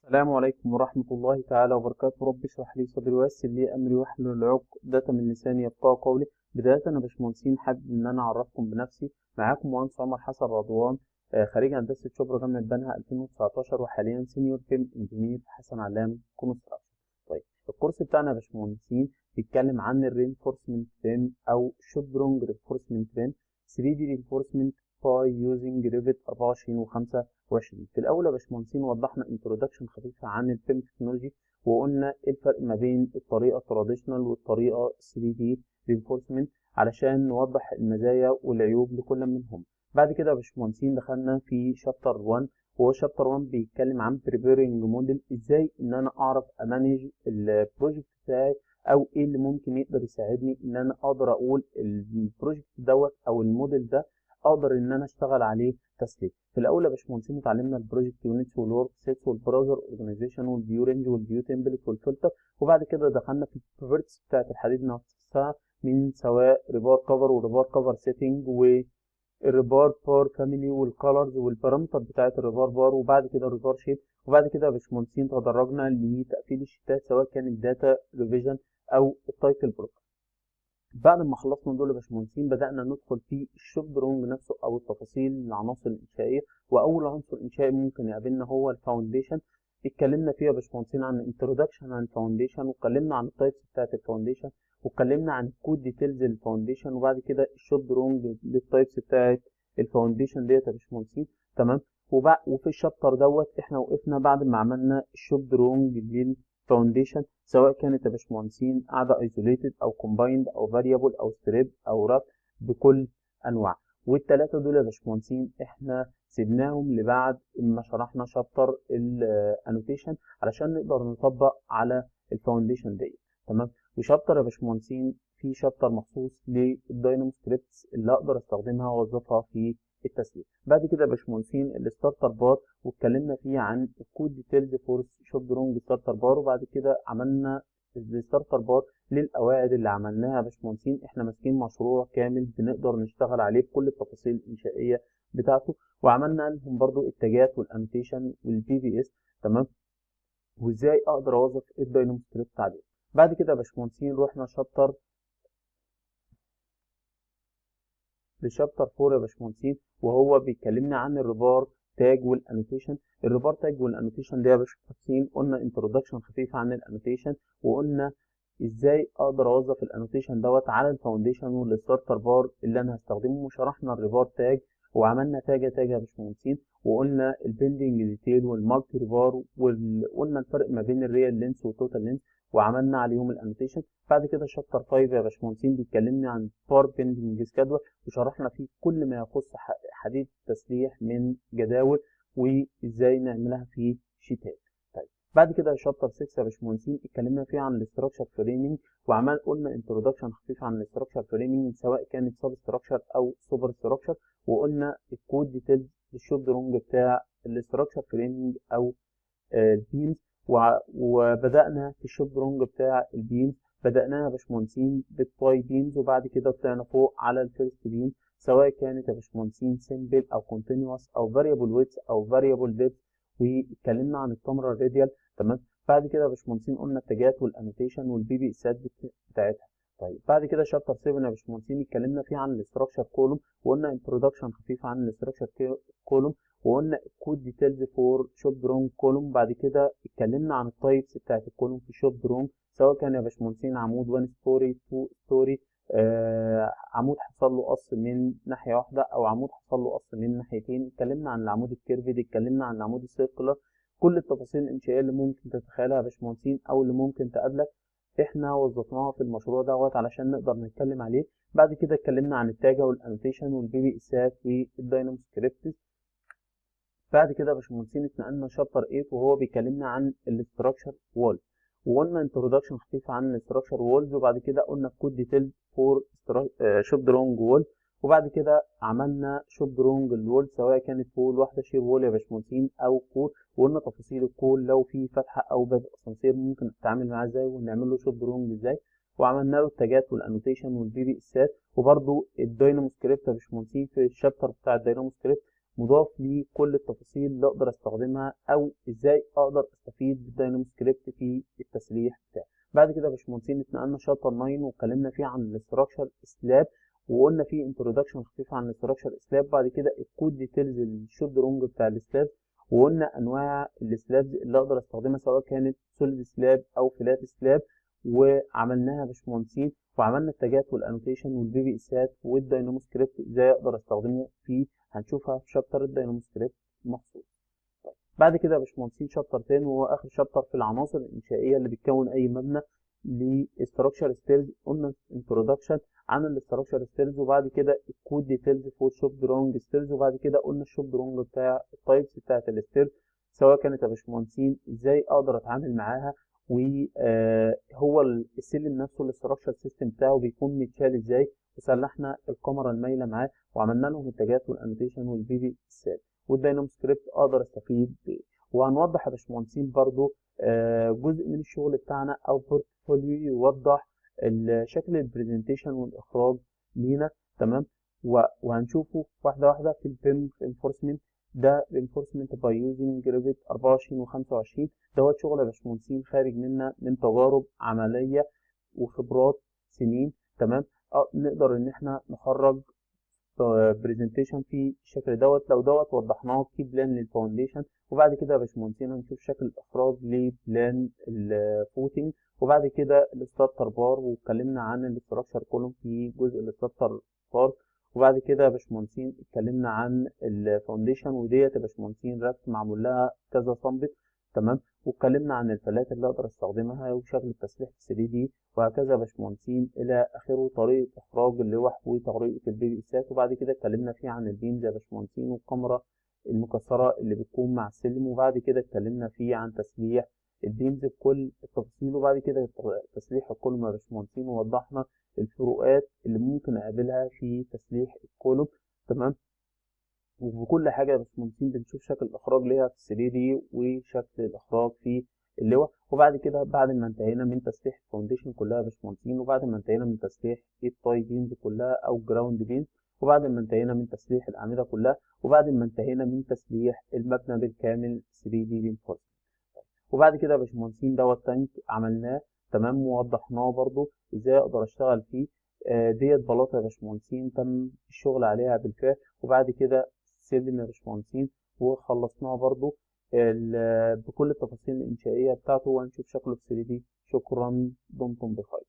السلام عليكم ورحمة الله تعالى وبركاته. رب اشرح لي صدري ويسر لي أمري واحلل عقدة من لساني يفقهوا قولي. بداية يا باشمهندسين، حابب إن أنا أعرفكم بنفسي. معاكم مهندس عمر حسن رضوان، خريج هندسة شبرا جامعة بنها 2019، وحاليا senior BIM engineer في حسن علام Construction. طيب الكورس بتاعنا يا باشمهندسين بيتكلم عن ال reinforcement BIM أو shop drawing reinforcement BIM 3D reinforcement by using Revit 24 و25. في الاول يا باشمهندسين وضحنا introduction خفيفة عن ال BIM technology، وقلنا ايه الفرق ما بين الطريقة ال traditional والطريقة 3D reinforcement علشان نوضح المزايا والعيوب لكل منهم. بعد كده يا باشمهندسين دخلنا في chapter 1، وهو chapter 1 بيتكلم عن preparing model، ازاي ان انا اعرف ا manage ال project بتاعي، او ايه اللي ممكن يقدر يساعدني ان انا اقدر اقول ال project دوت او الموديل ده اقدر ان انا اشتغل عليه تسليح. في الاول يا باشمهندسين اتعلمنا البروجكت يونتس والورك سيتس والبراوزر اورجانيزيشن والفيو رينج والفيو تمبلت والفلتر، وبعد كده دخلنا في ال properties بتاعت الحديد نفسها، من سواء rebar cover و rebar cover setting وال rebar bar family وال colors وال parameter بتاعت ال rebar bar، وبعد كده ال rebar shape. وبعد كده يا باشمهندسين تدرجنا لتقفيل الشيتات سواء كان ال data revision او ال title block. بعد ما خلصنا دول يا باشمهندسين بدأنا ندخل في ال shop drawing نفسه او التفاصيل العناصر الانشائيه، واول عنصر انشائي ممكن يقابلنا هو ال foundation. اتكلمنا فيها يا باشمهندسين عن introduction عن ال foundation، واتكلمنا عن ال types بتاعت ال foundation، واتكلمنا عن ال code details لل foundation، وبعد كده ال shop drawing لل types بتاعت ال foundation ديت يا باشمهندسين. تمام. وفي ال chapter دوت احنا وقفنا بعد ما عملنا ال shop drawing لل foundation، سواء كانت يا باشمهندسين قاعدة isolated او combined او variable او strip او raft بكل انواع. والثلاثة دول يا باشمهندسين احنا سيبناهم لبعد ما شرحنا chapter ال annotation علشان نقدر نطبق على ال foundation دي. تمام. و chapter يا باشمهندسين في chapter مخصوص لل Dynamo scripts اللي اقدر استخدمها واوظفها في التسليح. بعد كده يا باشمهندسين ال starter bar، واتكلمنا فيه عن ال code details for shop drawing starter bar، وبعد كده عملنا ال starter bar للقواعد اللي عملناها يا باشمهندسين. احنا ماسكين مشروع كامل بنقدر نشتغل عليه بكل التفاصيل الانشائيه بتاعته، وعملنا لهم برضو التاجات وال annotation وال PPS. تمام. وازاي اقدر اوظف ال Dynamo script عليه. بعد كده يا باشمهندسين رحنا chapter ل chapter 4 يا باشمهندسين، وهو بيكلمنا عن ال rebar tag وال annotation. ال rebar tag وال annotation ده يا باشمهندسين قلنا introduction خفيف عن ال annotation، وقلنا ازاي اقدر اوظف ال annotation دوت على ال foundation وال starter bar اللي انا هستخدمه، وشرحنا ال rebar tag وعملنا tag tag يا باشمهندسين، وقلنا ال bending detail وال multi rebar، وقلنا الفرق ما بين ال real length وال total length، وعملنا عليهم ال annotation. بعد كده chapter 5 يا باشمهندسين بيكلمني عن bar bending schedule، وشرحنا فيه كل ما يخص حديد التسليح من جداول وازاي نعملها في شيتات. طيب بعد كده chapter 6 يا باشمهندسين اتكلمنا فيه عن ال structure framing، وعمل قلنا introduction خفيف عن ال structure framing سواء كانت sub structure او super structure، وقلنا ال code details لل shop drawing بتاع ال structure framing او ال beams، وبدأنا في ال shop drawing بتاع ال beams. بدأناها يا باشمهندسين بال tie beams، وبعد كده طلعنا فوق على ال first beam سواء كانت يا باشمهندسين simple او continuous او variable width او variable depth، واتكلمنا عن الكمرة ال radial. تمام. بعد كده يا باشمهندسين قلنا التاجات وال annotation وال PPS ات بتاعتها. طيب بعد كده chapter 7 يا باشمهندسين اتكلمنا فيه عن ال structure column، وقلنا introduction خفيف عن ال structure column، وقلنا code details for shop drawing column. بعد كده اتكلمنا عن ال types بتاعت ال column في shop drawing، سواء كان يا باشمهندسين عمود 1 story 2 story، عمود حصل له قص من ناحية واحدة او عمود حصل له قص من ناحيتين. اتكلمنا عن العمود ال curved، اتكلمنا عن العمود ال circular، كل التفاصيل الانشائيه اللي ممكن تتخيلها يا باشمهندسين او اللي ممكن تقابلك احنا وظفناها في المشروع دوت علشان نقدر نتكلم عليه. بعد كده اتكلمنا عن التاجه وال annotation وال PPS ات وال Dynamo scripts. بعد كده يا باشمهندسين اتنقلنا chapter 8، وهو بيكلمنا عن ال structure wall، وقلنا introduction خفيف عن ال structure walls، وبعد كده قلنا code detail for shop drawing wall، وبعد كده عملنا shop drawing ال wall سواء كانت wall واحدة shear wall يا باشمهندسين او core، وقلنا تفاصيل ال core لو في فتحه او باب اسانسير ممكن نتعامل معاه ازاي ونعمل له shop drawing ازاي، وعملنا له التاجات وال annotation وال PPS ات، وبرده ال Dynamo script يا باشمهندسين في ال chapter بتاع ال Dynamo script مضاف ليه كل التفاصيل اللي اقدر استخدمها او ازاي اقدر استفيد بال Dynamo Script في التسليح بتاعي. بعد كده يا باشمهندسين اتنقلنا chapter 9 واتكلمنا فيه عن ال structure slab، وقلنا فيه introduction خفيف عن ال structure slab. بعد كده ال code details ال shop drawing بتاع ال slab، وقلنا انواع ال slabs اللي اقدر استخدمها سواء كانت solid slab او flat slab، وعملناها يا باشمهندسين، وعملنا التاجات وال annotation وال PPS ات وال Dynamo Script ازاي اقدر استخدمه فيه، هنشوفها في chapter ال Dynamo Script مخصوص. طيب بعد كده يا باشمهندسين chapter 10 وهو اخر chapter في العناصر الانشائيه اللي بتكون اي مبنى ل structure stairs. قلنا introduction عن ال structure stairs، وبعد كده ال code details for shop drawing stairs، وبعد كده قلنا ال shop drawing بتاع ال types بتاعت ال stairs سواء كانت يا باشمهندسين ازاي اقدر اتعامل معاها، وهو السلم نفسه ال structure system بتاعه بيكون متشال ازاي، وسلحنا الكمرة المايله معاه، وعملنا لهم التاجات وال annotation وال PPS وال Dynamo Script اقدر استفيد بيه. وهنوضح يا باشمهندسين برضو جزء من الشغل بتاعنا او portfolio يوضح شكل ال presentation والاخراج لينا، تمام. وهنشوفه واحدة واحدة في ال BIM reinforcement. ده reinforcement by using Revit 24 و25 دوت شغل يا باشمهندسين خارج منا من تجارب عملية وخبرات سنين، تمام. نقدر ان احنا نخرج presentation في الشكل دوت. لو دوت وضحناه في plan لل foundation، وبعد كده يا باشمهندسين هنشوف شكل الاخراج ل plan ال footing، وبعد كده ال starter bar، واتكلمنا عن ال structure column في جزء ال starter bar. وبعد كده يا باشمهندسين اتكلمنا عن ال foundation، وديت يا باشمهندسين raft معمول لها كذا sample، تمام. واتكلمنا عن ال flat اللي اقدر استخدمها وشكل التسليح في 3D وهكذا يا باشمهندسين الى اخره، طريقه اخراج اللوح وطريقه ال PPS ات. وبعد كده اتكلمنا فيه عن ال beams يا باشمهندسين والكمرة المكسره اللي بتكون مع السلم، وبعد كده اتكلمنا فيه عن تسليح ال beams بكل التفاصيل، وبعد كده تسليح ال column يا باشمهندسين، ووضحنا الفروقات اللي ممكن اقابلها في تسليح ال column، تمام. وبكل حاجة يا باشمهندسين بنشوف شكل الاخراج ليها في 3D وشكل الاخراج في اللوح. وبعد كده بعد ما انتهينا من تسليح ال foundation كلها يا باشمهندسين، وبعد ما انتهينا من تسليح ال tie beams كلها او ground beams، وبعد ما انتهينا من تسليح الاعمدة كلها، وبعد ما انتهينا من تسليح المبنى بالكامل 3D reinforcement. وبعد كده يا باشمهندسين دوت tank عملناه، تمام، ووضحناه برضو ازاي اقدر اشتغل فيه. ديت بلاطة يا باشمهندسين تم الشغل عليها بالفعل، وبعد كده سلم يا باشمهندسين وخلصناه برضو بكل التفاصيل الانشائيه بتاعته، وهنشوف شكله في 3D. شكرا، دمتم بخير.